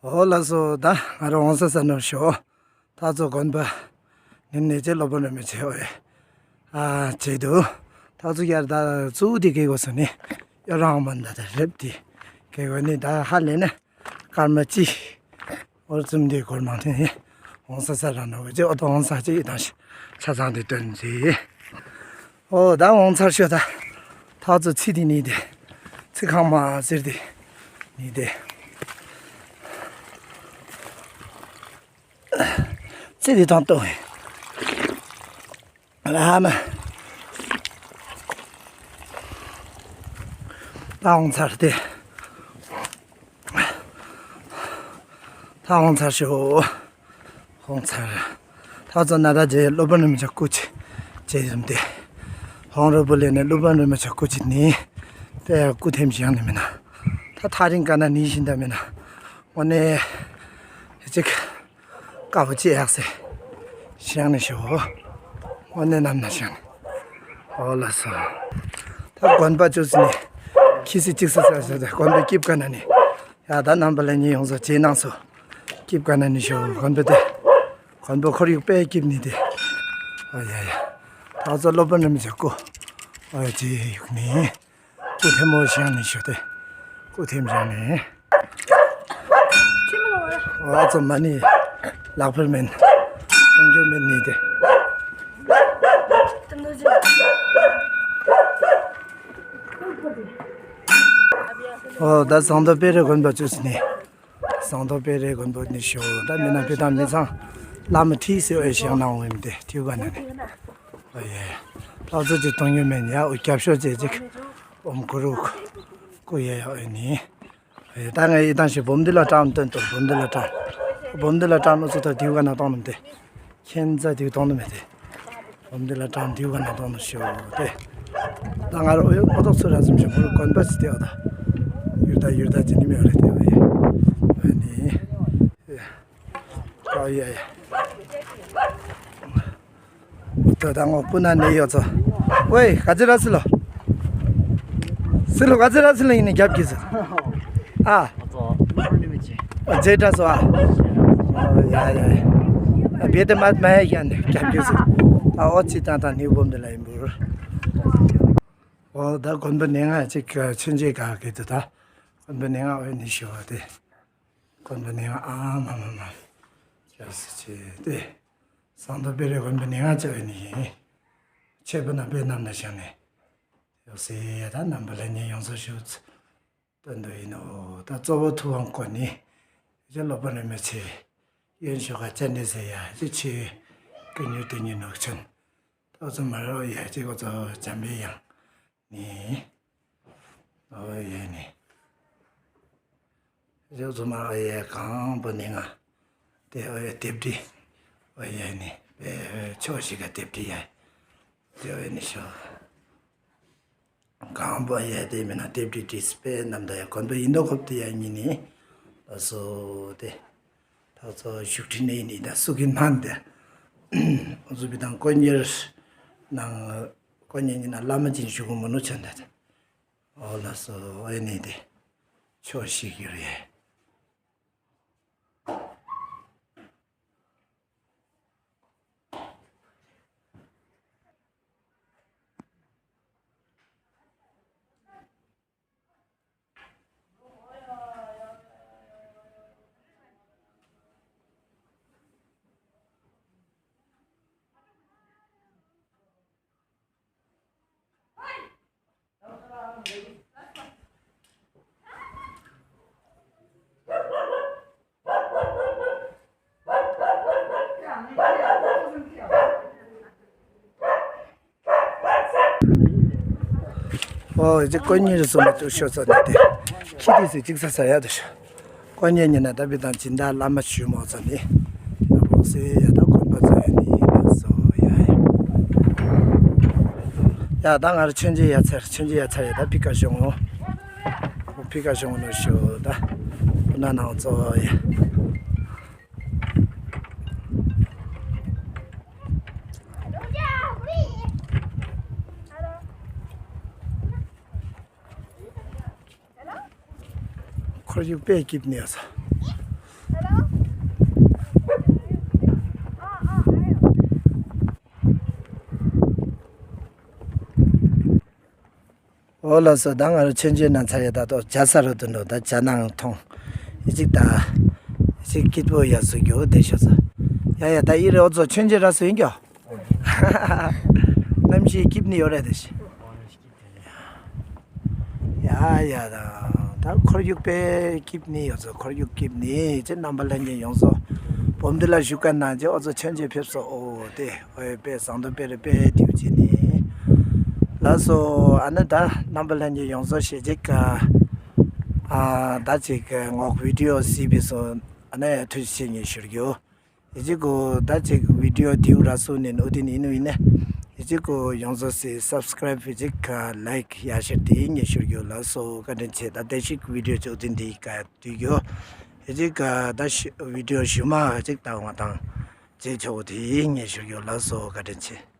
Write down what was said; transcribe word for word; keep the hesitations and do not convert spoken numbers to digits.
ཨོ་ལགས་སོ། ད་ང་རང་འོང་ས་ས་ནོར་ཤོག་ཐག་ཚོ་དགོན་པ་ནི་ནས་ཅེ་སློབ་དཔོན་རིན་པོ་ཆེ་འོ་ཡེ། ཨ་བྱེད་དུ། ཐག་ཚོ་ཡར་ད་གཙོ་བོ་དེ་གེ་གོ་སོ་ནི། ཡོ་རང་མ་འདའ་ད་རེབ་དེ་གེ་གོ་ནི་ད་ཧ་ལས་ན། སྐར་མ་གཅིག་འོར་ཙམ་དེ་གོར་མང་ཐེན་ཡེ། འོང་ས་ས་ར་ནོ་གེ་ཅེ་ཨོ་ཏོ་འོང་ས་ཅེ་ཡི་དང་ཤ་ཆ་ཚང་དེ་སྟོན་ཅེ། ཨོ་ད་འོང་ཚར་ཤོ་ད། ཐག་ཚོ་ཚི་དེ་ནི་དེ། ཚི་ཁང་མ་ཟེར་དེ་ནི་དེ། ཚི་དེ་དང་ཏོ། ལ་མ། ད་འོང་ཚར་དེ། ད་འོང་ཚར་ཤོ། ཧོང་ཚར། ཐག་ཚོ་ན་ད་རྗེ་སློབ་དཔོན་རིན་པོ་ཆེ་སྐུ་ཅི་ཅེ་ཡུམ་དེ། ཧོང་རོ་པོ་ལེ་ནས་སློབ་དཔོན་རིན་པོ་ཆེ་སྐུ་ཅི་ནི། དེ་སྐུ་ཐེམ་ཞིག་ཡང་ནི་མིན་ན། ད་ཐག་རིང་ཀ་ན་ནི་བཞིན་ད་མིན་ན། དངོས་གནས། ཧེ་ཅིག་དཀའ་བོ་ཅི་ཡག་སེ། ཞིང་ནི་ཤོ། དངོས་གནས་ནམ་ན་ཞིང་ནི། ཨོ་ལགས་སོ། ད་དགོན་པ་ཅོ་སི་ནི། ཁྱི་སི་ཅིག་སི་ས་ས་ས་དགོན་པའི་སྐྱིབས་ཀ་ན་ནི། ཡ་ད་རྣམ་པ་ལ་ཉེ་ཡོང་ས་ཇེ་ནང་སོ། སྐྱིབས་ཀ་ན་ནི་ཤོ་དགོན་པ་དེ། དགོན་པ་ཁོར་ཡུག་དཔེ་སྐྱིབས་ནི་དེ། ཨ་ཡ་ཡ། ད་ཚོ་སློབ་དཔོན་རིན་པོ་ཆེ་སྐུ། ཨ་ཡ་ཇེ་ཡུག་ནི། སྐུ་ཐེམ་མོ་བཞེངས་ནས་ཞུ་སྟེ། སྐུ་ཐེམ་བཞེངས་ནས། ཨོ་ཙམ་མ་ནི། ལག་ཕར་མིན། གཏོང་རྒྱུ་མིན་ནི་དེ། ཨོ་ད་ཟངས་མདོག་དཔལ་རི་དགོན་པ་བཅུ་ནི། ཟངས་མདོག་དཔལ་རི་དགོན་པ་ནི་ཞུ་ད་མི་ན་བེ་དང་མི་ཚང་། བླ་མ་ཁྲིད་སེ་འོས་ཤིང་གནང་འོས་མི་དེ་ཐིའུ་ག་ན་ནི། ཨོ་ཡེ། ལྷག་ཚོད་ཅིག་གཏོང་ཡོད་མེད་ཡ་འུ་རྒྱབ་ཤོག་ཅེས་ཅིག་ཨོམ་གུ་རུ། ཀུ་ཡེ་ཡ་ཨོ་ནི། ཨོ་ཡེ་ད་ངས་ཡི་དང་ཞིག་བུམ་འདི་ལ་བཀྲམ་སྟོན་ཏོ་བུམ་འདི་ལ་བཀྲམ། བུམ་འདི་ལ་བཀྲམ་ཨུ་ཚུ་ད་དིའུ་ག་ན་གཏོང་ནམ་དེ། ཁྱེད་ཚ་དིའུ་གཏོང་ནི་མེད་དེ། བུམ་འདི་ལ་བཀྲམ་དིའུ་ག་ན་གཏོང་ནི་ཞོ་དེ། ད་ང་ར་ཨོ་ཡེ་ཨོ་ཏོག་ཚུ་ར་ཙམ་ཞིག་མུ་རུ་དགོན་པ་སི་དེ་ཨོ་ད། ཡུར་ད་ཡུར་ད་ཅི་ནི་མེད་རེད་དེ་ཨོ་ཡེ། ཨོ་ནི། ཨོ་ཡེ་ཡེ། ད་ད་ངོ་སྤུ་ན་ནས་ཡོད་ཚོ། ཝེ་ག་ཚི་ར་སི་ལོ། སི་ལོ་ག་ཚི་ར་སི་ལོ་ཡིན་ནི་རྒྱབ་ཀྱི་སི། ཨ། ཇེ་དྲ་སོ་ཨ། ཡ་ཡ་ཡ། བེ་དེ་མ་མ་ཡ་ཡ་ནི་རྒྱབ་ཀྱི་སི། ཨ་ཨོ་ཚི་ཏང་ཏང་ནི་བུམ་དེ་ལ་ཡིན་འབུར། ཨོ་ད་དགོན་པ་ནས་ང་ཅིག་ཆུན་ཆེ་ག་གི་དུ་ད། དགོན་པ་ནས་ང་ཨོ་ནི་ཤོ་དེ། དགོན་པ་ནས་ང་ཨ་མ་མ་མ། ཅག་སི་ཆེ་དེ། ཟངས་མདོག་དཔལ་རི་དགོན་པའི་ནི་ང་བཅའ་བའི་ནི་ཡིན། ཆེད་དུ་ན་དཔེ་རྣམས་ན་བཞག་ནས། ཡོད་སེ་ཡ་ད་རྣམ་པ་ལ་ཉེ་ཡོང་ས་ཞུ། སྟོན་དུ་ཡིན་ནོ། ད་གཙོ་བོ་ཐུབ་དབང་བསྐོར་ནི། ཡ་སློབ་དཔོན་རིན་པོ་ཆེ། གཡོན་ཕྱོགས་ཀ་སྤྱན་འདྲེན་ཟེར་ཡ་ཅི་ཆེ། ཀུན་ཉོན་དེ་ཉིད་ནོར་ཆུན། ད་ཚོ་མ་རོ་ཡ་ཅི་གོ་ཚོ་འཇམ་པའི་དབྱངས། ནི། ཨོ་ཡེ་ནི། རྗེ་བཙུན་མ་ཨོ་ཡེ་གང་པོ་ནི་ང་། དེ་ཨོ་ཡེ་དེབ་དྲི། ཨོ་ཡེ་ནི། པེ་ཕྱོགས་ཤིག་ག་དེབ་དྲི་ཡ། དེ་ཨོ་ཡེ་ནི་ཤོ། གང་པོ་ཡ་དེ་མིན་ན་དེབ་དྲི་དྲི་སི་པེ་རྣམ་དག་ཡ་དགོན་པ་ཡིན་མདོག་ཁོབ་དེ་ཡ་ཉིད་ནི། ཨ་སོ་དེ། ད་ཚོ་བཞུགས་ཁྲི་ནས་ཡིན་ནི་ད་སུ་གི་ནང་དེ། ཨོ་ཟུ་བི་དང་དཀོན་གཉེར་ནང་། དཀོན་གཉེར་ཉིད་ན་བླ་མ་ཅན་ཞུ་གུ་མོ་ནུ་ཆེན་ད། ཨོ་ལགས་སོ་ཨེ་ནི་དེ། ཆོས་ཤིག་ཡོད་རེད། ཨོ་ཅི་དཀོན་གཉེར་སུ་མ་ཏུ་ཤོ་ཚ་ནི་དེ། ཁྱི་དེ་སུ་ཅིག་ས་ས་ཡ་དུ་ཤོ། དཀོན་གཉེར་ཉིད་ན་ད་བི་དང་སྦྱིན་བདག་བླ་མ་ཞུ་མོ་ཚ་ནི། ཡ་ཧོ་སེ་ཡ་ད་དགོན་པ་ཚོ་ཡ་ནི་ཡ་སོ་ཡ་ཡ། ཡ་ད་ང་ར་ཆོས་རྗེ་ཡ་ཚར་ཆོས་རྗེ་ཡ་ཚར་ཡ་ད་ཕི་ཀ་ཤོང་ངོ་། ཕི་ཀ་ཤོང་ངོ་ནོ་ཤོ་ད། ཁོ་ན་ནང་ཚོ་ཡ། ཁོར་ཡུག་དཔེ་སྐྱིད་ནས་ས། ཨོ་ལགས་སོ། ད་ང་རང་མཆོད་མཇལ་གནང་ཚར་ཡ། ད་ལྟོ་ཇ་ས་རུ་དུ་འགྲོ། ད་ཇ་ནང་མཐོང་། ཡི་ཅིག་ད་ཡི་ཅིག་སྐྱིད་པོ་ཡ་སུ་རྒྱུ་བསྡད་ཤོག་ས། ཡ་ཡ། ད་ཡི་རེ་ཨོ་ཚོ་མཆོད་མཇལ་ར་སུ་ཡིན་གྱོ། གནམ་གཤིས་སྐྱིད་ནི་ཡོད་རེད་དེ་ཤི། ཡ་ཡ། ད་ད་ཁོར་ཡུག་དཔེ་སྐྱིད་ནི་ཡོད་ཚོ། ཁོར་ཡུག་སྐྱིད་ནི་ཅེ། རྣམ་པ་ལྷན་རྒྱས་ཡོངས་སུ་བོམ་འདི་ལ་བཞུགས་ཀ་ན་ཅེ་ཨོ་ཚོ་མཆོད་མཇལ་ཕེབས་སོ། ཨོ་དེ་ཨོ་དཔེ་བཟང་དུ་དཔེ་རེ་དཔེ་དེའུ་ཅེ་ནི། ལགས་སོ། ཨ་ནི་ད་རྣམ་པ་ལྷན་རྒྱས་ཡོངས་སུ་ཞེ་ཅིག་ག་ཨ་ད་ཅིག་ངོག་བི་ཌི་ཡོ་སི་བི་སོ། ཨ་ནི་ཐུགས་རྗེ་ཆེ་ངས་ཞུ་རྒྱུ། ཡི་ཅིག་གོ་ད་ཅིག་བི་ཌི་ཡོ་དེའུ་ར་སུ་ནས་ཨོ་དེ་ནི་ནུ་ཡིན་ནས། ཡི་ཅིག་གོ་ཡོངས་སུ་སི་སབ་སི་ཀ་རའིབ་ཡི་ཅིག་ག་ལའིཀ་ཡ་ཤེར་དེ་ངས་ཞུ་རྒྱུ། ལགས་སོ། བཀའ་དྲིན་ཆེ། ད་བདེ་ཤིག་བི་ཌི་ཡོ་ཅིག་ཨོ་དེ་འདི་ག་དུས་རྒྱུ། ཡི་ཅིག་ག་ད་ཤི་བི་ཌི་ཡོ་ཞུ་མ་ཡི་ཅིག་ད་འོང་དང་ཅེ་ཆོག་དེ་ངས་ཞུ་རྒྱུ། ལགས་སོ། བཀའ་དྲིན་ཆེ།